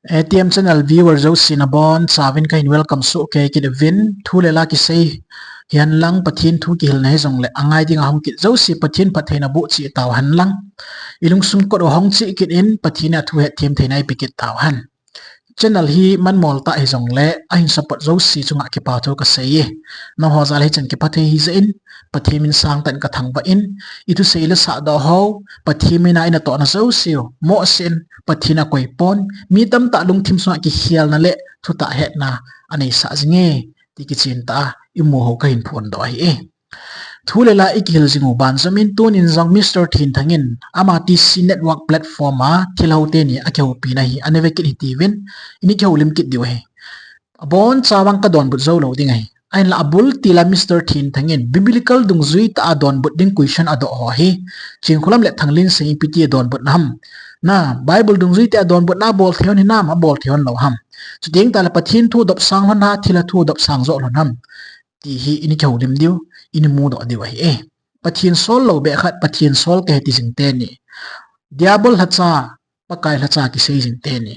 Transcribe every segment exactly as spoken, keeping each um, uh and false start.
A T M channel viewer jouse nabonchauvin kahin welcome soh kei kit uvin. Thu le la kisei hihen lang, Pathen thu kihilna hijongle angai dinga hung kit jouse Pathen phattheina boh cheh tauhen lang, ilungsung kot u hong cheh kit in, Pathen in athu hetthem theina eipe kit tauhen. Channel hi manmol tah hijongle ahin support jouse chunga kipathu kaseiye. Nangho jal a hichan kipathu hijeh in, Pathen min sangtah in kathangvah in, ithusei le sahdoh ho, Pathen mina inatohna jouseu mohseh in, Pathen in akoipon, mi tamtah lungthim sunga kikhelna le thutah hetna aneisah jinge ti kichen tah a imu ho kahin phondoh ahi e. Thu le la ikihil jing u banjom in, tunin jong Mister Thenthang in ama T C Network platform a thilhou teni akihoupina hi anave kit hitiuvin, ini kihoulim kit diu ahi. Aboncha vang kadonbut joulou ding ahi. Ahinla abul tila Mister Thenthang in biblical dungjui tah a donbut ding question adoh ho hi, Chinkholam le Thanglinsei in ipi ti adonbut na ham? Na, Bible dungjui tah a donbutna abol thei hon hinam, abol thei hon lou ham? Chuteng tahle Pathen thu dopsang lhon ham, thilha thu dopsang joh lhon ham? Ti hi ini kihoulim diu, ini mudoh diu ahi e. Pathen sol lou beh khat, Pathen sol kahi ti jing teni. Diabol lhacha, Pakai lhacha kisei jing teni.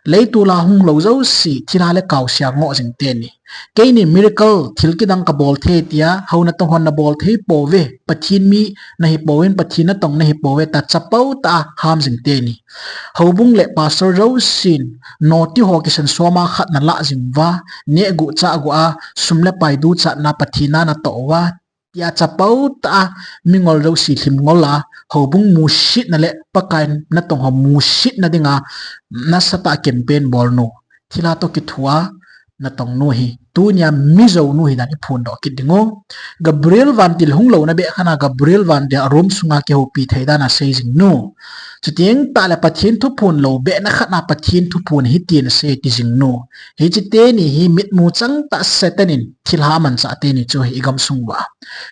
Leitol a hunglou jouse, thilha le kaosia ngoh jing teni. Keini miracle, thil kidang kabol thei tia, hou natong hon nabol thei pouve, Pathen mi nahi pouvin, Pathen natong nahi pouve tia chapao tah a ham jing teni. Houbung le pastor jousen, noti ho kisan soma khat nalah jing uva, neh guh chah guh a, sum le pai duchatna Pathen a natoh uva, tia chapao tah a, mingol jouse lhim ngol a, houbung musetna le Pakai natong ho musetna dinga, nasatah a campaign bol nu, thilha toh kithoa natong nu hi, tunia mi jou nu hidan iphondoh kit ding u. Gabriel vantil hunglouna beh khat na Gabriel vantil a room sunga kihoupi thei dan a sei jing nu. Chuteng tahle Pathen thu phon lou beh na khat na Pathen thu phon hiti nasei ti jing nu. Hiche teni hi mitmu chang tah Satan in thilha amanchah teni chu hi igamsung uva.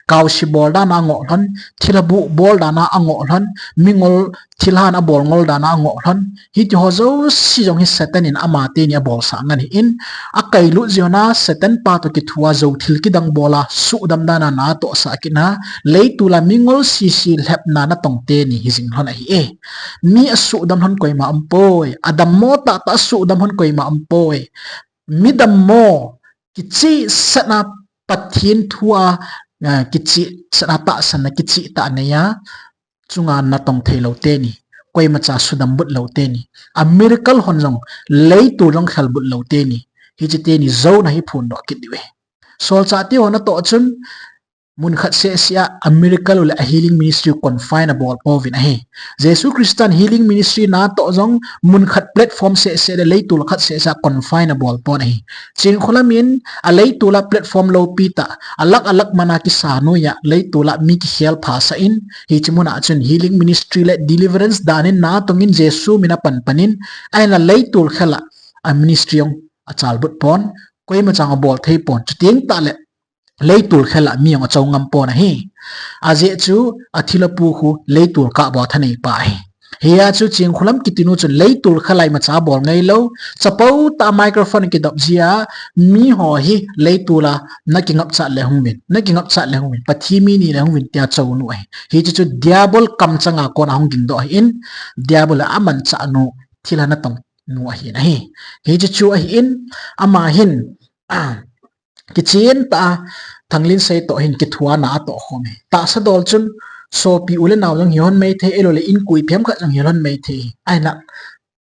Kaosi bol dan a angoh lhon, thilha buh bol dan a angoh lhon, mingol thilhan abol ngol dan a angoh lhon. Hiti ho jouse jong hi Satan in ama teni abolsah ngen ahin, akailut jeh a Satan pa toh kithoa jou thil kidang bol a suhdam dan a natohsah kit na, leitol a mingol sese lhepna natong teni hijing lhon ahi e. Mi asuhdam lhon koima umpoi, adammo tahtah asuhdam lhon koima umpoi. Mi dammo, kichehsahna Pathen thu a, ah, kichehsahna tahsanna kichehtah neiya, chunga natong thei lou teni, koimacha sudam but lou teni, a miracle hon jong leitol jong khel but lou teni, hiche teni jouna hi phondoh kit diu ahi. Solchah te ho natoh chun, mun khat seh seh a, a miracle u le a healing ministry u confine abol pouvin ahi. Jesu Christan healing ministry natoh jong, mun khat platform seh seh le leitol khat seh seh a confine abol pon ahi. Chinkholam in, a leitol a platform loupi tah, alakh alakh mana kisa noiya, leitol a mi kikhel phasah in, hiche muna chun healing ministry le deliverance dan in natong in Jesu min a panpan in, ahinla leitol khel a, a ministry jong achalbut pon, koimacha jong abol thei pon, chuteng tahle, leitol khel a mi jong achou ngam pon ahi. Ajeh chu athilha pu khu leitol kah bou a thanei pa ahi. Hia chu Chinkholam kiti nu chun leitol khel a imacha bol ngailou, chapao tah a microphone kidop jia, miho hi leitol a nakingapchat le hungvin, nakingapchat le hungvin, Pathen mi nile hungvin tia chou nu ahi. Hiche chu Diabol kamchang a kon a hung gingdoh ahin, Diabol in amanchah nu, thilha natong nu ahin ahi. Hiche chu ahin, ama hin, ah, kichen tah a, Thanglinsei toh hin kithoa na atoh khom e. Tahsa dol chun, sopi u le nao jong hi lhon maithei, ahilouleh inkoi phem khat jong hi lhon maithei. Ahinla,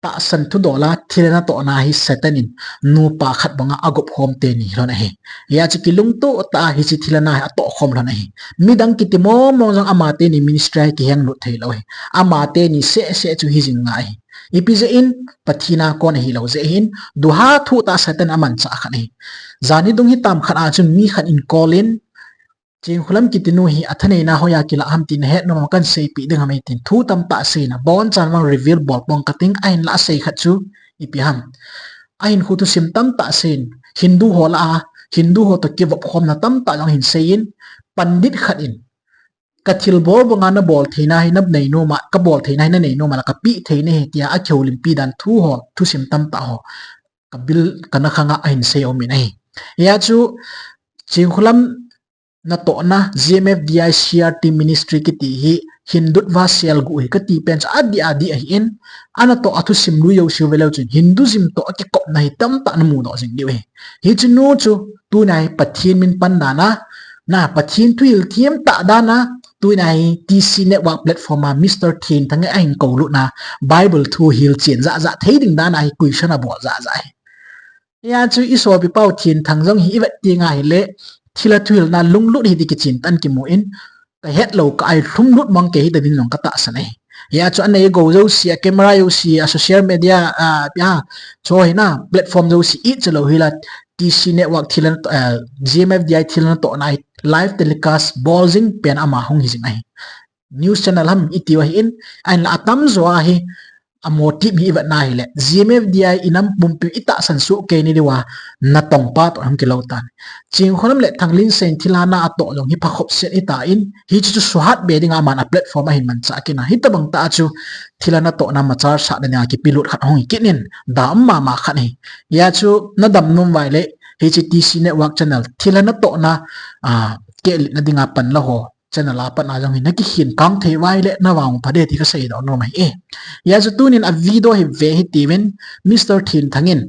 tahsan thudol a, thilha natohna hi Satan in, nupa khat banga agop khom teni hi lhon ahi. Hia chu kilungtoh tah a, hiche thilha na hi atoh khom lhon ahi. Midang kiti mong mong jong ama teni ministry a hi kihenglut thei lou ahi. Ama teni seh seh chu hijing ngai ahi. Ipi jeh in, Pathen a kon ahilou jeh hin, duha thuh tah Satan amanchah khat ahi. Jan hi dung hitam khat a chun mi khat in call in, Chinkholam kiti nu hi athaneina hoiya kilah ham ti nahet nom a kahin seipeh ding ham eitin. Thu tamtah asei in, abonchan vang reveal bol pong kating, ahinla asei khat chu ipi ham. Ahinkho thusim tamtah asei in, Hindu ho lah a, Hindu ho toh kivop khomna tamtah jong ahin sei in, pandit khat in, kathilbol banga nabol theina hi nanei nom a, kabol theina hi nanei nom a, la kapeh thei nahi tia akihoulimpi dan thu ho, thusim tamtah ho, kabil, kana khang a ahin sei um in ahi. Hia chu, Chinkholam natohna, G M F D I C R T Ministry kiti hi, Hindu va selgu hi kati pen chu adih adih ahin, anatoh a thusim lui jouse u veleu chun, Hinduism toh akikopna hi tamtah namudoh jing diu ahi. Hiche nu chu, tuna hi Pathen min pan dan a, na Pathen thuhil them tah dan a, tuna hi T C Network platform a Mister Thenthang in ahin koulutna, Bible thu hilchen jahjah thei ding dan a hi question abol jahjah ahi. Hia chu i sopipa u Thenthang jong hi i vet teng ahile, thilha thuhilna lunglut hi ti kichen tah in kimu in, kahet lou kah a lhumlut mang kei hita din jong katahsan ahi. Hia chu anei gou jouse, a camera jouse, a social media, a, pia, chu hi na, platform jouse ichalou hila, T C Network thilha, eh, G M F D I thilha natohna hi live telecast bol jing pen ama hung hi jing ahi. News channel ham itiu ahin, ahinla atamjo a hi, a motive hi i vetna hile, G M F D I inam pumpi u itahsan soh kei ni diuva, natongpa toh hung kilou tan. Chingkholam le Thanglinsei in thilha na atoh jong hi phakhop set hita in, hiche chu suhat be dinga aman a platform ahin manchah kit na. Hitobang tah a chu thilha natohna machal sahna dinga kipelut khat hung hi kit in, da um mama khat ahi. Hia chu nadam nom uva ahile, hiche T C Network channel, thilha natohna, ah, kehlutna dinga pan la ho channel a pat a jong hi nakikhen kang thei uva ahile navang pha ding ti kasei doh nom ahi e. Hia chu tunin a video hi ve hitiuvin, Mister Thenthang in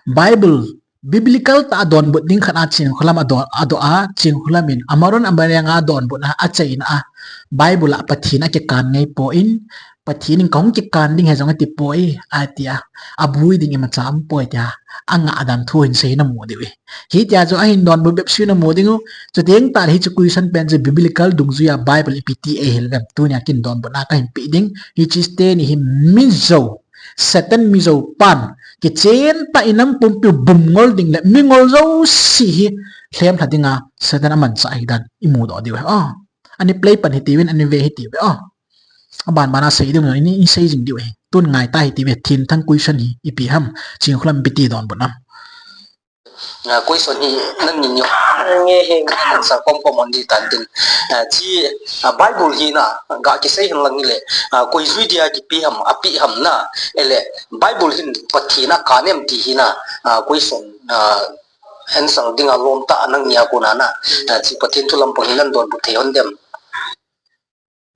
Bible, biblical tah a donbut ding khat a Chingkholam adoh, adoh a, Chingkholam in amaron amareng a donbutna achaina a, Bible a Pathen akikan ngai poi, Pathen in kahung kikan ding ahi jong ati poi, atia, abui ding imacha um poi tia, angah dan thu hin sei namu diu ahi. Hitia chu ahin donbut bep seh namu ding u. Chuteng tah le hiche question pen chu biblical dungjuia Bible ipi ti eihil uvem. Tunia kin donbutna kahin pe ding. Hiche teni hi mijou, Satan mijou pan, kichen tah inam pumpi u bumngol ding le mingol jouse hi lhemlha dinga Satan amanchah ahi dan imudoh diu ahi. Oh. Ani play pan hitiuvin, ani ve hitiuve. Oh. Aban ban a sei ding u, ini, ini sei jing diu ahi. Tun ngai ta hitiuve, Thenthang question hi ipi ham, Chingkholam ipi ti donbut nam. Ah, question hi nangin nge hi answer kom kom on di tan tin. Ah, chi, ah, Bible hi na, ga kisei hen lang hile, ah, koi jui dia kipe ham, ape ham na, ele Bible hin Pathen akan em ti hi na, ah, question, ah, answer dinga lom tah nangin a kona na, ah, chi Pathen thu lampang hi nan donbut thei hon dem.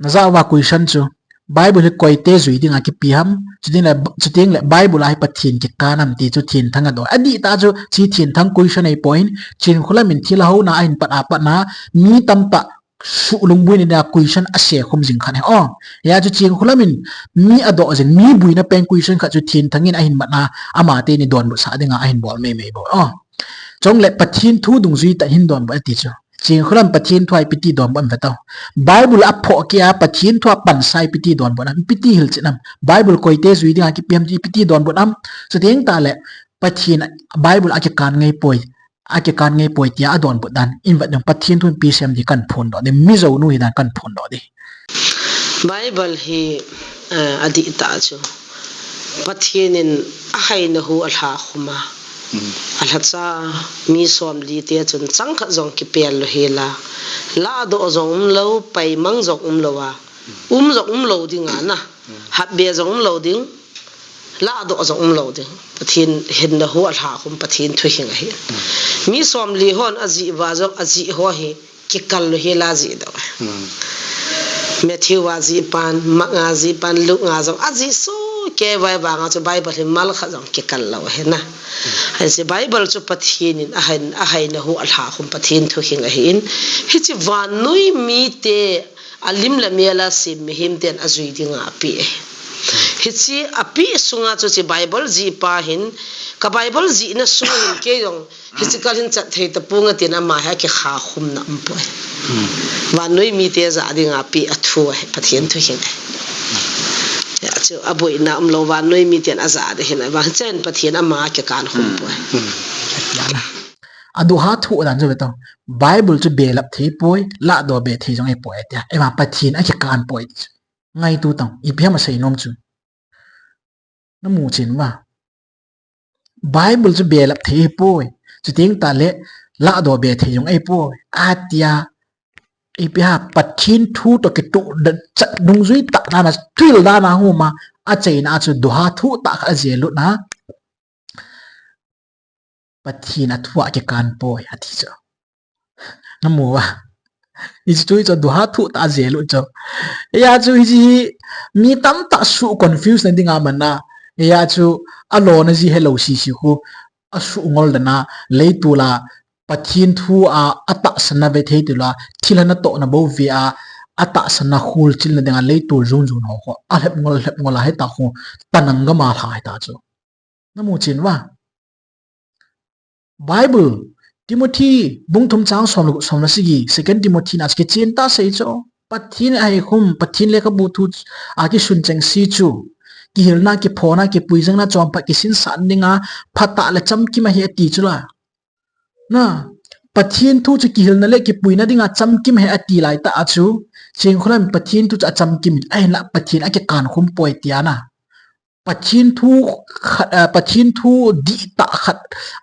Najah uva question chu, Bible hi koite jui dinga kipe ham, chuteng le, chuteng le Bible a hi Pathen kikan am ti chu Thenthang adoh. Adih tah chu, chi Thenthang question ahipoi, Chingkholam in thilha houna ahin pat a pat na, mi tamtah suh lungbuina dinga question asei khum jing khat ahi. Oh, hia chu Chingkholam in mi adoh jing, mi buina pen question khat chu Thenthang in ahin mat na, ama teni donbut sah dinga ahin bol mei mei bou. Oh. Chule Pathen thu dungjui tah hin donbut ati chu. Chingkholam Pathen thu a ipi ti donbut am ve tau. Bible a phoh kei a Pathen thu a pansa ipi ti donbut am, ipi ti hilchen am. Bible koite jui dinga kipe ham ti ipi ti donbut am. Chuteng tah le Pathen Bible akikan ngai poi, akikan ngai poi tia adonbut dan in vet ding, Pathen thu in ipi asei am ti kahin phondoh ding, mijou nu hi dan kahin phondoh ding. Bible hi, eh, adih tah chu Pathen in ahaina hu alha khum a. Hmm. Alhacha mi somli te chun chang khat jong kipel lou hela. Lahdoh jong umlou, paimang jong umlou a. Um jong umlou ding a na. Hmm. Hatbe jong umlou ding. Lahdoh jong umlou ding. Pathen hinna hu alha khum Pathen thuhing ahi. Hmm. Mi somli hon ajih uva jong ajih ho hi kikal lou hela jih doh. Hmm. Matthew a jih pan, Mark a jih pan, Luke a jong ajih soh kei uva vang a chu Bible hi mal khat jong kikal lou ahi na. Hmm. Hiche Bible chu Pathen in ahain, ahaina hu alha khum Pathen thuhing ahin. Hiche vannoi mite alim le mel a sem mihem ten ajui dinga apeh ahi. Hmm. Hiche apeh sunga chu hiche Bible jih pa hin, ka Bible jihna sung hin kei jong hiche kal hin chat thei tapong atin ama hi akikha khumna umpoi. Hmm. Vannoi mite jah dinga apeh a thu ahi, Pathen thuhing ahi. Hia chu aboina umlou vannoi miten ajah ding hin, vang chen Pathen ama akikan khum poi. Hmm. Adoha thu dan chu ve tau. Bible chu belap thei poi, lahdoh be thei jong ahipoi tia. Ema Pathen akikan poi ti chu. Ngaito tang, ipi ham asei nom chu. Namu chen uva. Bible chu belap thei ahipoi. Chuteng tah le lahdoh be thei jong ahipoi. Atia, ipi ham Pathen thu toh kitoh chat dungjui tah dan a, thil dan a hung um a, achaina a chu doha thu tah khat ajih lut na. Pathen a thu a kikan poi, ati chu. Namu a. Hichu chu duha thu ta jelu chu. Eia chu hichi hi mi tamtah su confuse na dinga mana. Eia chu alona ji helou sisi khu. Asu ngol dana leitula Pathen thu a atahsanna ve thei tula thilha natohna bou ve a atahsanna khul chilna dinga leitul jun jun ho khu. Alhep ngol, lhep ngol a heta khu. Tanang gama lha heta chu. Namu chin va. Bible, Timothy, bung thum chang som le, som le sagi, Second Timothy na chu kichen ta sei chu. Pathen ahi khum, Pathen lekhabu thu a kisun cheng si chu. Kihilna, kiphona, kipuijangna, chonphat, kisinsah dinga, phatah le chamkim ahi ati chu la. Na, Pathen thu chu kihilna le kipuina dinga chamkim ahi ati lai ta a chu. Chingkhulam Pathen thu chu achamkim, ahinla Pathen akikan khum poi tia na. Pathen thu khat, ah, Pathen thu dihtah khat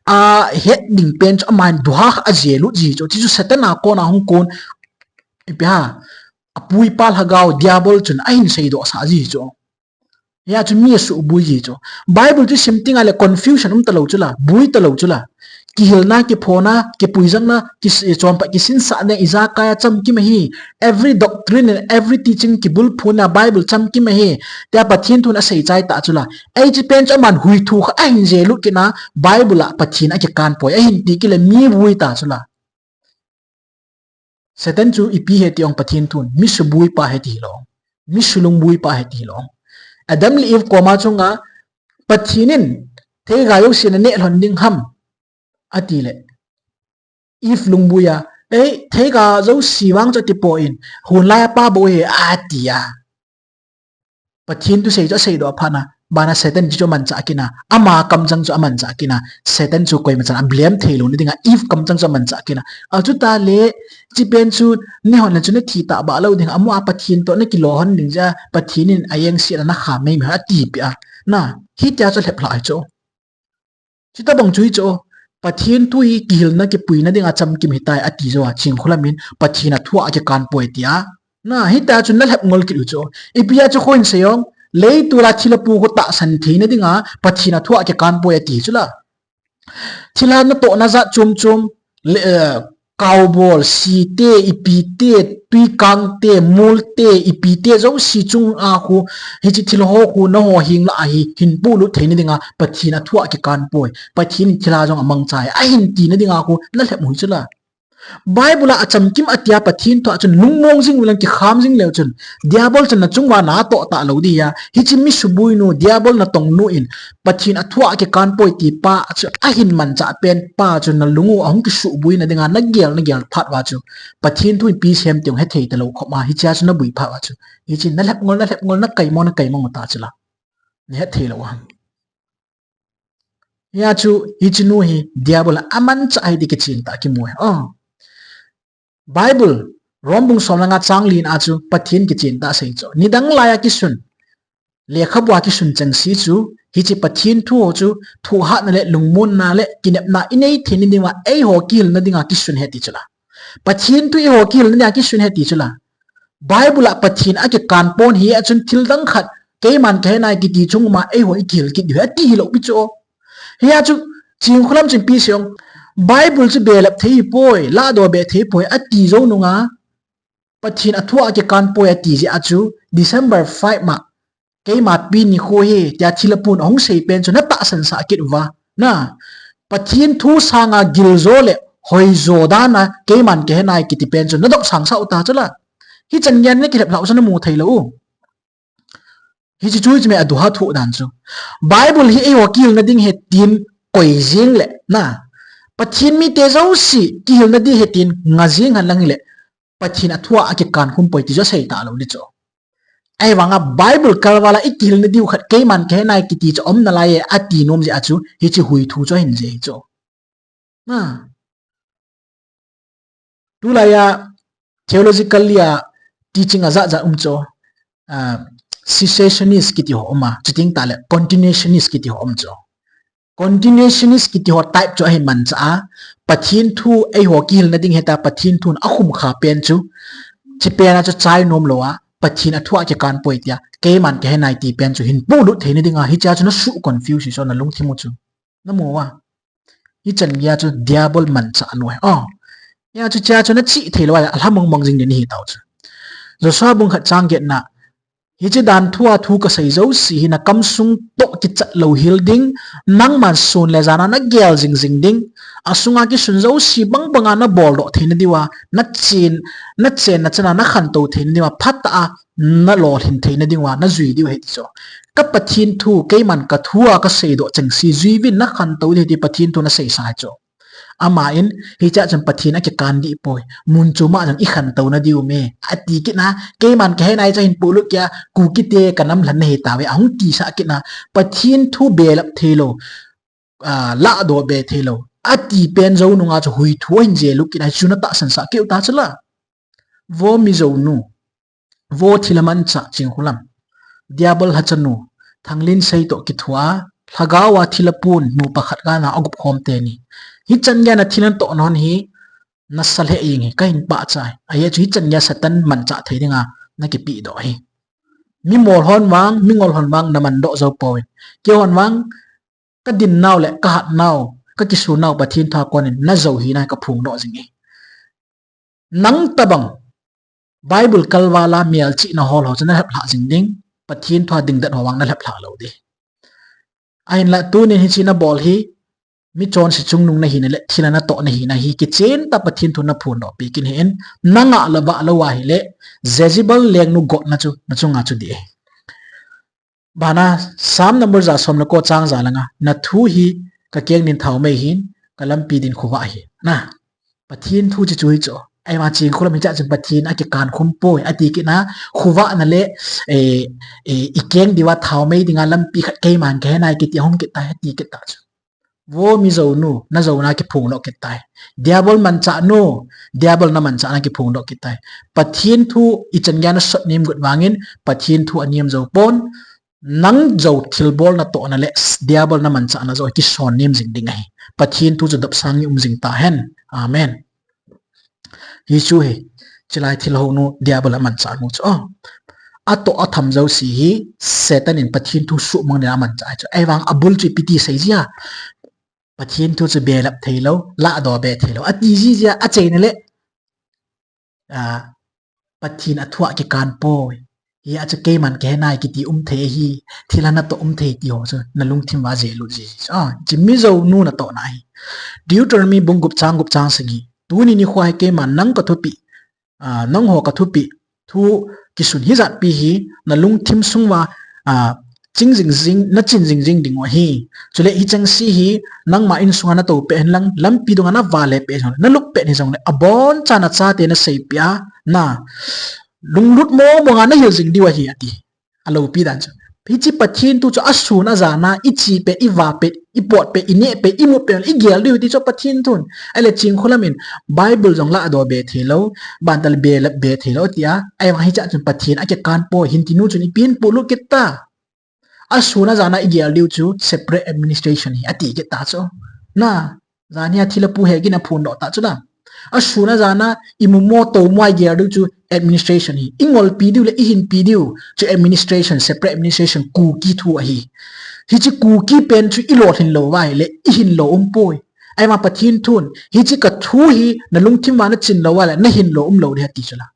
ahet ding pen chu aman duha kha ajelut ji chu. Ti chu Satan a kona hung kon. Ipi ha, apuipa lhagao Diabol chun ahin seidoh sah ji chu. Hia chu mi asubui ji chu. Bible chu sim tinga le confusion um talou chu la, bui talou chu la. Kihilna, kiphona, kipuijangna, kis-, chonphat, kisinsahna, ijakai a chamkim ahi. Every doctrine and every teaching kibulphuna Bible chamkim ahi. Tia Pathen thun asei chai ta chu la. Ei chi pen chu aman hui thu kha ahin jelut kit na Bible a Pathen akikan poi. Ahin ti kit le mi bui ta chu la. Satan chu ipi he ti ong Pathen thun. Mi subui pa he ti lo. Mi sulungbui pa he ti lo. Adam le Eve koma chunga Pathen in theiga jouse na neh lhon ding ham. Ati le. Eve lungbui a, ei, theiga jouse vang chu ati poi, hun lai a pa bou ahi, ati a. Pathen thu sei chu aseidoh phat na, bana Satan chu amanchah kit na, ama kamchang chu amanchah kit na, Satan chu koima chan a blame thei lou na dinga, Eve kamchang chu amanchah kit na. Achu ta le, chi pen chu, neh lhon le chu nathi ta ba lou ding, amu a Pathen toh nakilo lhon ding jeh a, Pathen in ayeng si la nakha mei mei ati pi a. Na, hitia chu lhep lha chu. Chuti bang chu hi chu, Pathen thu hi kihilna kipuina dinga chamkim hitai ati jo a, Chingkhulam in Pathen a thu a kikan poi tia. Na, hitia chu na lhep ngol kit u chu. Ipi a chu koi in sei ong, leitul a thilha pu khu tahsan theina dinga Pathen a thu a kikan poi ati chu la. Thilha natohna jat chom chom, le, eh, Kaubol, site, ipite, tuikangte, multe, ipite, jouse chunga khu, hichi thil ho khu, naho heng lah a hi, hin pulut theina dinga, Pathen a thu a kikan poi. Pathen in thilha jong amangcha e. Ahin tina dinga khu, na lhep u hi chu la. Bible a achamkim atia Pathen thu a chun lungmong jing ulang kikham jing leu chun. Diabol chun nachung uva natoh talou ding ahi. Hichi mi subui nu, Diabol natong nu in, Pathen a thu a kikan poi ti pa chu ahin manchah pen pa chu nalung u ahung kisubui na dinga nagel nagel phat uva chu Pathen thu in ipi sem ti ong hethei talou khop ma hichia chu nabui phat uva chu hichi nalhep ngol nalhep ngol nakaimo nakaimo ta chu la nahet thei lou ham. Hia chu hichi nu hi Diabol a amanchah ahi ti kichen ta kimu e. Oh. Bible, Rom bung som le nga chang li na chu Pathen kichen ta sei chu. Nidang lai a kisun. Lekhabu a kisun cheng si chu, hichi Pathen thu ho chu, thuhatna le lungmonna le kinepna inei theina dinga, eiho kihilna dinga kisun ahi ti chu la. Pathen thu eiho kihilna dinga kisun ahi ti chu la. Bible a Pathen a kikan pon hi a chun thil dang khat, keiman kahe nai kiti chung ma eiho ikihil kit diu ahi, ati hilou pi chu. Hia chu, Chingkhulam chun ipi sei ong, Bible chu belap thei poi, lahdoh be thei poi, ati jou nunga, Pathen a thu a kikan poi ati jeh a chu, December five ma, keima pi nikho hi, tia thilha pun ahung sei pen chu natahsan sah kit uva. Na, Pathen thu sanga giljo le hoijo dan a keiman kahe nai kiti pen chu nadop sang sah u ta chu la. Hichan gei a nakilhep lhau chu namu thei lou u. Hichi chu hichi me aduha thu dan chu. Bible hi eiho kihilna ding ahi tin koi jing le. Na, Pathen mite jouse kihilna ding ahi tin nga jing hen lang le. Pathen a thu a kikan khum poi ti chu asei talou ding chu. Ahivanga Bible kalval a ikihilna diu khat keiman kahe nai kiti chu aum nalai e ati nom jeh a chu hichi hui thu chu ahin jeh hi chu. Na. Tulai a theologically a teaching ajat jat um chu. Ah, cessationist kiti ho um a, chuting tah le continuationist kiti ho um chu. Continuationist kiti ho type chu ahin manchah a, Pathen thu eiho kihilna ding ahi ta Pathen thun akhum kha pen chu, chi pen a chu chai nom lou a, Pathen a thu a kikan poi tia, keiman kahe nai ti pen chu hin pulut theina dinga, hichia chu nasu confuse hi chu nalungthim u chu. Namu uva. Hichan gei a chu Diabol manchah nu ahi. Oh. Hia chu chia chu na chih thei lou a, alha mong mong jing ding hi tau chu. Joshua bung khat chang get na, hiche dan thu a thu kasei jouse hi na kamsung toh kichat lou hel ding, nangman sun le jan a na gel jing jing ding, asunga kisun jouse bang banga na bol doh theina diuva, na chen, na chenna chana na khantou theina diuva, phatah a na lolhin theina diuva, na jui diu ahi ti chu. Ka Pathen thu, keiman ka thu a kasei doh chengse jui uvin na khantou ding ahi ti Pathen thu na seisa ahi chu. Aman, hichea chun Pathen akikan dih poi. Mun chom a jong i khantou na diu me. Ati kit na, keiman kahe nai chu hin pulut kei a, Kuki te ka nam lhan na hi tauve. Ahung tisah kit na, Pathen thu belap thei lou, ah, lahdoh be thei lou. Ati pen jou nunga chu hui thu ahin jel u kit na, chu na tahsan sah keu ta chu la. Vo Mizo nu. Vo thilha manchah Chingkholam. Diabol lhacha nu, Thanglinsei toh kithoa, lhagao a thilha pun nupa khat gana agup khom teni. Hichan geiya na thilha natoh na hon hi, nasa lheh jeng hi, kahin pachat e. Ajeh chu hichan geiya Satan manchah thei dinga, na kipeh doh ahi. Mi mol hon vang, mi ngol hon vang, na man doh jou pouvin. Kei hon vang, ka din nau le, ka hat nau, ka kisun nau, Pathen thu a konin, na jou hi na ka phongdoh jing e. Nang tabang, Bible kalval a melchihna hol ho chu na lheplhah jing ding, Pathen thu a dingdet ho vang na lheplhah lou ding. Ahinla tunin hiche na bol hi, mi chonse chungnung na hina le, thilha natoh na hina hi, kichen tah Pathen thu na phondoh peh kit in, na ngah lou vah lou ahile, Jezebel lengnu gotna chu, na chunga chu dih e. Bana, Psalm number ja som le ko chang ja le nga, na thu hi ka keng din thaomei ahin, ka lampi din khovah ahi. Na, Pathen thu chu chu hi chu. Ahivang Chingkholam hichea chun Pathen akikan khum poi, ati kit na, khovah na le, eh, eh, i keng diuva thaomei dinga lampi khat keiman kahe nai kiti ahung kit tai, ati kit ta chu. Vo Mizo nu, na jouna kiphongdoh kit tai. Diabol manchah nu, Diabol na manchahna kiphongdoh kit tai. Pathen thu ichan geiya na sot nem got vangin, Pathen thu anem jou pon, nang jou thilbol natohna le, Diabol na manchahna jou kison nem jing ding ahi. Pathen thu chu dopsang in um jing tahen. Amen. Hichu hi, chulai thilha nu, Diabol amanchah nu chu. Oh. Atoh atham jouse hi, Satan in Pathen thu suhmang ding amanchah chu. Ahivang abul chu ipi ti sei jia. Pathen thu chu belap thei lou, lahdoh be thei lou. Ati ji jia, achaina le. Ah, Pathen a thu a kikan poi. Hia chu keiman kahe nai kiti um thei ahi, thilha natoh um thei ti ho chu, na lungthim uva jel lut ji. Ah, hiche Mizo nu natohna ahi. Deuteronomy bung gup chang gup chang sagi. Tuni nikho hi keiman nang ka thupeh, ah, nangho ka thupeh, thu kisun hijat pi hi, na lungthim sung uva, ah, ching jing jing, na chin jing jing diu ahi. Chule hicheng se hi, nangma insunga nato peh hen lang, lampi dunga na vale peh jong, na lup peh hijongle, abonchan na chate na seipeh a, na lunglut mong monga na hil jing diu ahi, ati. Aloupi dan chu. Hiche Pathen thu chu asun ajan a, i che pet, i va pet, i pot pet, i neh pet, i mut pet, i gel diu ti chu Pathen thun. Ahile Chingkholam in, Bible jong lahdoh be thei lou, bantal belap be thei lou tia, ahivang hichea chun Pathen akikan poi, hin ti nu chun ipi hin pulut kit ta. Asun ajan a i gel diu chu separate administration hi ati kit ta chu. Na, jan hia thilha pu he gin aphondoh ta chu la. Asun ajan a imu mo to mo a i gel diu chu administration hi. I ngolpi diu le i hinpi diu chu administration, separate administration, Kuki thu ahi. Hiche Kuki pen chu i lolhin lou uva ahile, i hin lou um poi. Ahivang Pathen thun, hiche ka thu hi na lungthim uva na chin lou uva le, na hin lou um lou ding ati chu la.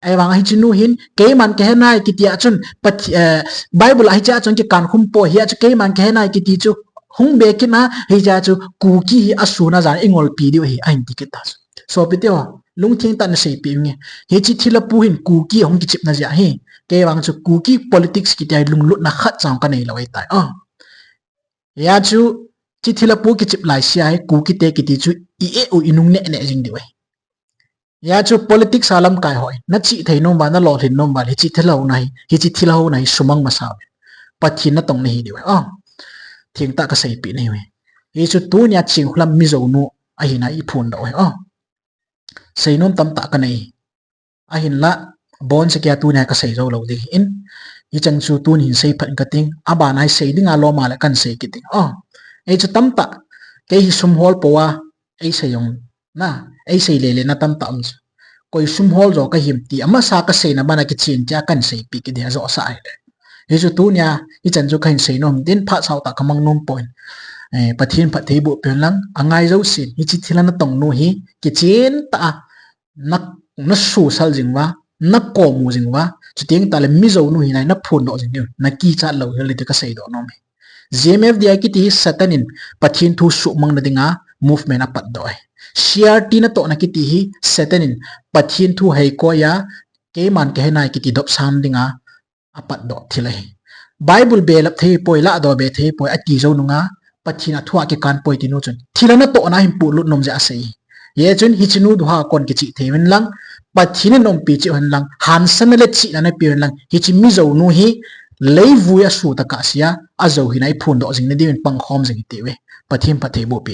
Ahivang hiche nu hin, keiman kahe nai kiti a chun, Path-, eh, Bible a hichea chun kikan khum poi, hia chu keiman kahe nai kiti chu, hung be kit na, hichea chu Kuki hi asun ajan i ngolpi diu ahi, ahin ti kit ta chu. Sopite ho, lungthim tah in na seipeh inge. Hiche thilha pu hin Kuki hung kichepna jeh ahi. Kei vang chu Kuki politics kiti a lunglut na khat cha ka nei lou ahi tai. Ah. Hia chu, hiche thilha pu kichep lai se ahi, Kuki te kiti chu i eh u i nung neh neh jing diu ahi. Hia chu politics a lamkai ho, na chih thei nom uva, na lolhin nom uva, hiche thilha na hi, hiche thilha na hi sumang masa uve. Pathen natong nahi diu ahi. Ah. Thengtah ka seipeh nahi uve. Hichu tunia Chingkholam Mizo nu ahina i phondoh uve. Ah. Seinom tamtah ka nei. Ahinla, bonse kei a tunia ka sei jou lou ding ahin. Hicheng chu tuni hin sei phat inge kating. Abana i sei dinga lom a le kan sei kit ding. Ah. Hichu tamtah. Kei hi sum hol pou a, ei sei jong na, ei sei lele na tamtah um chu. Koi sum hol jo ka him ti, amasa ka seina bana kichen tia kan seipeh kit ding ajoh sa ahile. Hichu tunia, hichan chu kahin sei nom tin phat sautah ka mang nom poi. Pathen phattheiboh peh hen lang, angai jousen hiche thilha natong nu hi kichen tah a na, nasosal jing uva, nakomu jing uva, chuteng tahle mi jou nu hinai naphondoh jing diu nakichat lou hel ding ti kaseidoh nom e. GMFDI kiti hi Satan in Pathen thu suhmang na dinga movement apatdoh e. CRT natohna kiti hi Satan in Pathen thu heikoi a, keiman kahenai kiti dopsang dinga apatdoh thil ahi. Bible belap thei poi, lahdoh be thei poi ati jou nunga, Pathen a thu a kikan poi tinu chun thilha natohna hin puhlut nom jeh a asei. Hijeh chun hiche nu duha kon kichih thei uvin lang, Pathen in umpi cheh uhen lang, hansanna le chihna napeh uhen lang, hiche mi jou nu hi leivui a sutah a kasei a, ajou hinai phondoh jing na diuvin pangkhom jing hite uve. Pathen phattheiboh peh hen.